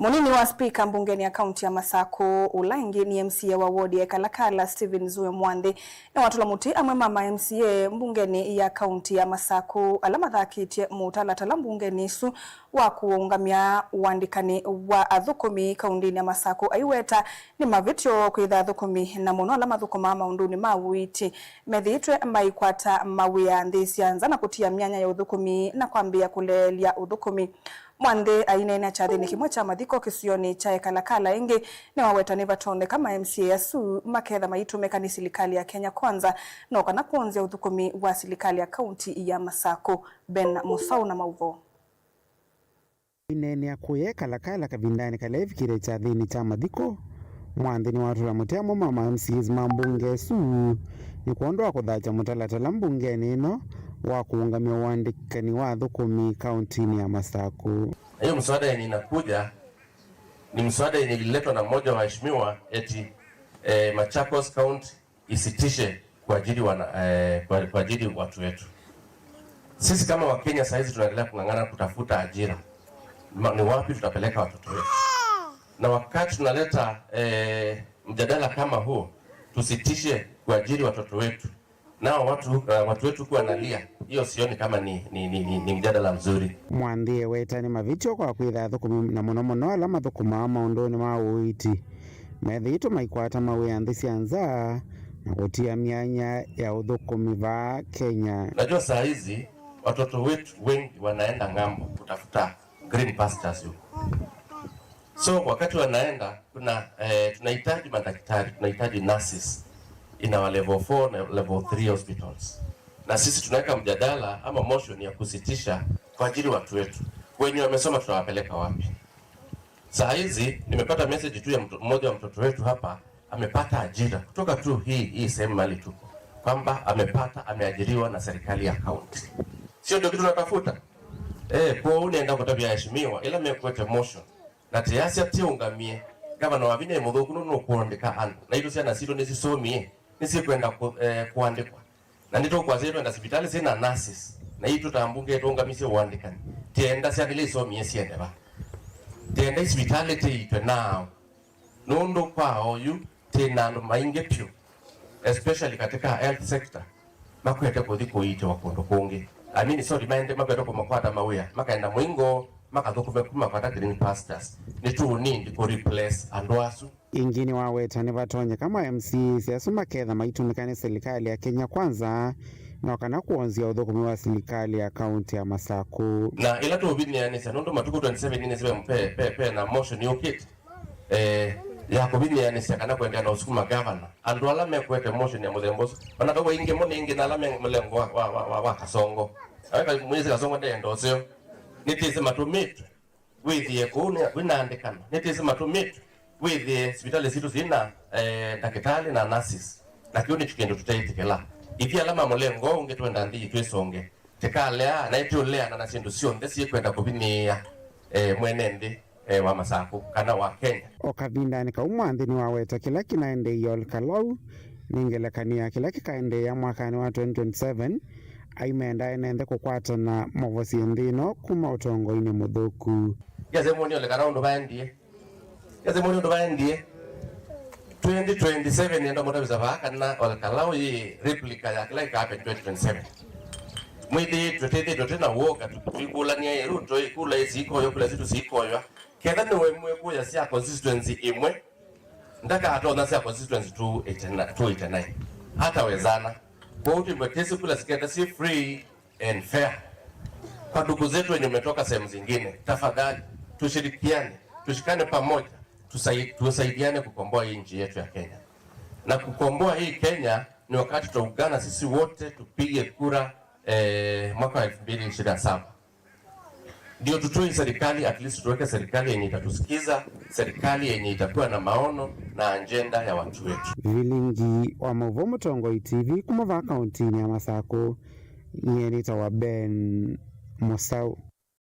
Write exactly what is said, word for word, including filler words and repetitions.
Mũnini wa spika mbungenĩ ya kaunti ya Masakũ, ũla ĩngĩ nĩ M C A wa wodi ya Kalakala, Stephen Zue Mwanthi, nĩwatũla mũtĩ amwe ma ma M C A mbungenĩ ya kaunti ya Masakũ ala mathakĩtye mũtalatala mbungenĩ ĩsu wa kũũngamya ũandĩkani wa athũkũmi kauntinĩ ya Masakũ, aiweta nĩ mavĩtyo kwĩtha athũkũmi, na mũno ala mathũkũmaa maũndũnĩ ma ũiiti, methĩĩtwe maikwata mawĩa nthĩ sya nza na kũtia myanya ya ũthũkũmi na kwambĩĩa kũleelya ũthũkũmi. Mwanthi aineenea kyathĩnĩ kĩmwe kya mathiko kĩsionĩ kya Ekalakala ĩngĩ, nĩwaweta nĩvatonyeka ma M C A asu maketha maitũmĩka nĩ silikalĩ ya Kenya Kwanza no kana kwonzya ũthũkũmi wa silikalĩ ya kaunti ya Masakũ. Ben Mũsaũ na maũvoo. Aineenea kũya Ekalakala kavindanĩ kala evikĩte kyathĩnĩ kya mathiko, Mwanthi nĩwatũla mũtĩ amwe ma ma M C As ma mbunge ĩsu nĩ kwondũ wa kũthakya mũtalatala mbungenĩ ĩno wa kũũngamya ũandĩkani wa athũkũmi kauntinĩ ya Masakũ. Na hiyo mswada yenye inakuja ni mswada yenye ililetwa na mmoja wa waheshimiwa eti eh, Machakos County isitishe kuajiri wana, eh, kua- kuajiri watu wetu. Sisi kama Wakenya sahizi tunaendelea kung'ang'ana kutafuta ajira. Ma- Ni wapi tutapeleka watoto wetu? Na wakati tunaleta eh, mjadala kama huo, tusitishe kuajiri watoto wetu, nao watu, uh, watu wetu kuwa nalia, hiyo sioni kama ni, ni, ni, ni, ni mjadala mzuri. Mwanthi eweta nĩ mavĩtyo kwa kwĩtha athũkũmi na mũno mũno ala mathũkũmaa maũndũnĩ ma ũiiti methĩĩtwe maikwata mawĩa nthĩ sya nza na kũtia myanya ya ũthũkũmi vaa Kenya. Najua saa hizi watoto wetu wengi wanaenda ng'ambo kutafuta green pastures huko. So wakati wanaenda, kuna eh, tunahitaji madaktari, tunahitaji nurses in our level four na level three hospitals, na sisi tunaweka mjadala ama motion ya kusitisha kuajiri watu wetu. Wenye wamesoma tutawapeleka wapi? Saa hizi nimepata message tu ya mto- mmoja wa mtoto wetu hapa amepata ajira kutoka tu hii hii sehemu mahali tuko, kwamba amepata, ameajiriwa na serikali ya kaunti. Sio ndio kitu tunatafuta? Eh, kwoou nĩenda kũtavya aheshimiwa ĩla mekwete motion na tĩasya tiũngamie, ngavana wa vinya ĩ mũthũku nũndũ nũkũandĩka andũ, naitũ syana sitũ nĩsisomie, nĩsikwenda kũ- eh, kũandĩkwa. Na nĩtũkwasya twenda sivitalĩ syĩna nurses, naitũ ta mbunge tũũngamisye ũandĩkani. Tienda syana ila isomie siende va? Tienda isivitalĩ tiitwe nao? Nũndũ kwa oyu twĩ na andũ maingĩ vyũ, especially katika health sector, makwete kũthi kũiitĩwa kũndũ kũngĩ. I mean, sorry, maende makwete kũmakwata mawĩa, makaenda mũingo, makathũkũme kuma kwata green pastures. Nĩtũũnindi kũ replace andũ asu. Ĩngĩ nĩwaweta nĩvatonyeka ma M C As asu maketha maitũmĩka nĩ silikalĩ ya Kenya Kwanza, no kana kwonzya ũthũkũmi wa silikalĩ ya kaunti ya Masakũ. Na ĩla tũũvinyĩanĩsya, nũndũ matukũ twenty-seven nĩsĩ ve, ve, ve na motion yũkĩte eh, ya kũvinyĩanĩsya kana kũendeea na ũsukuma gavana. Andũ ala mekwete motion ya mũthemba ũsu, ona kau aingĩ mo nĩ ĩngĩ na ala me mũlengo wa, wa, wa, wa, wa Kasongo. Aweka mwĩsĩ Kasongo ndeenda ũseo. Nĩtĩsĩ matũmĩtwe wĩthĩe kũu nĩ- kwĩna andĩkano. Nĩtĩsĩ matũmĩtwe wĩthĩe sivitalĩ sitũ syĩna eh, ndakĩtalĩ na nurses. Na kĩu nĩkyo kĩndũ tũteĩtĩkĩla. Ithyĩ ala ma mũlengo ũngĩ twenda nthĩ yitũ ĩsonge. Tĩkalea, na ĩtũleana na syĩndũ syonthe syĩkwenda kũvinyĩĩa eh, mwene nthĩ eh, wa Masakũ kana wa Kenya. O kavindanĩ kau Mwanthi nĩwaweta kĩla kĩnaendeeie Ol Kalou nĩ ngelekany'o ya kĩla kĩkaendeea mwakanĩ wa twenty twenty-seven, aimenda ene nthĩ kũkwatana mavosie nthĩ ĩno kuma ũtongoinĩ mũthũku. Ngesemũnie Ol Kalou ũndũ vaendie. Ngesemũnie ũndũ vaendie. Twenty twenty-seven nĩenda mũtavisa vaa kana Ol Kalou yĩ replica ya kĩla kĩkaapeni twenty twenty-seven. Mwĩthĩĩtwe twĩthĩĩtwe twĩ na w'oka, tũ- tũikũlany'a ĩ Ruto ĩ kula ĩ sikoywa, kula sitũ sikoywa. Ketha nĩwe mwĩkũya sya constituency ĩmwe, ndakatonya sya constituency two eighty-nine, two eighty-nine. Hata wezana. Kwoou twĩmbwe tĩsĩ kula siketha syĩ free and fair. Kwa ndugu zetu wenye umetoka sehemu zingine, tafadhali tushirikiane, tushikane pamoja, tusai- tusaidiane kukomboa hii nchi yetu ya Kenya. Na kukomboa hii Kenya ni wakati tutaungana sisi wote tupige kura eh, mwaka wa elfu mbili ishirini na saba. Ndio tutoe serikali, at least tuweke serikali yenye itatusikiza, serikali yenye itakuwa na maono na ajenda ya watu wetu. Vilingi wa maũvoo Mũtongoi T V kuma vaa kauntinĩ ya Masakũ, nyie nĩtawa Ben Mũsaũ.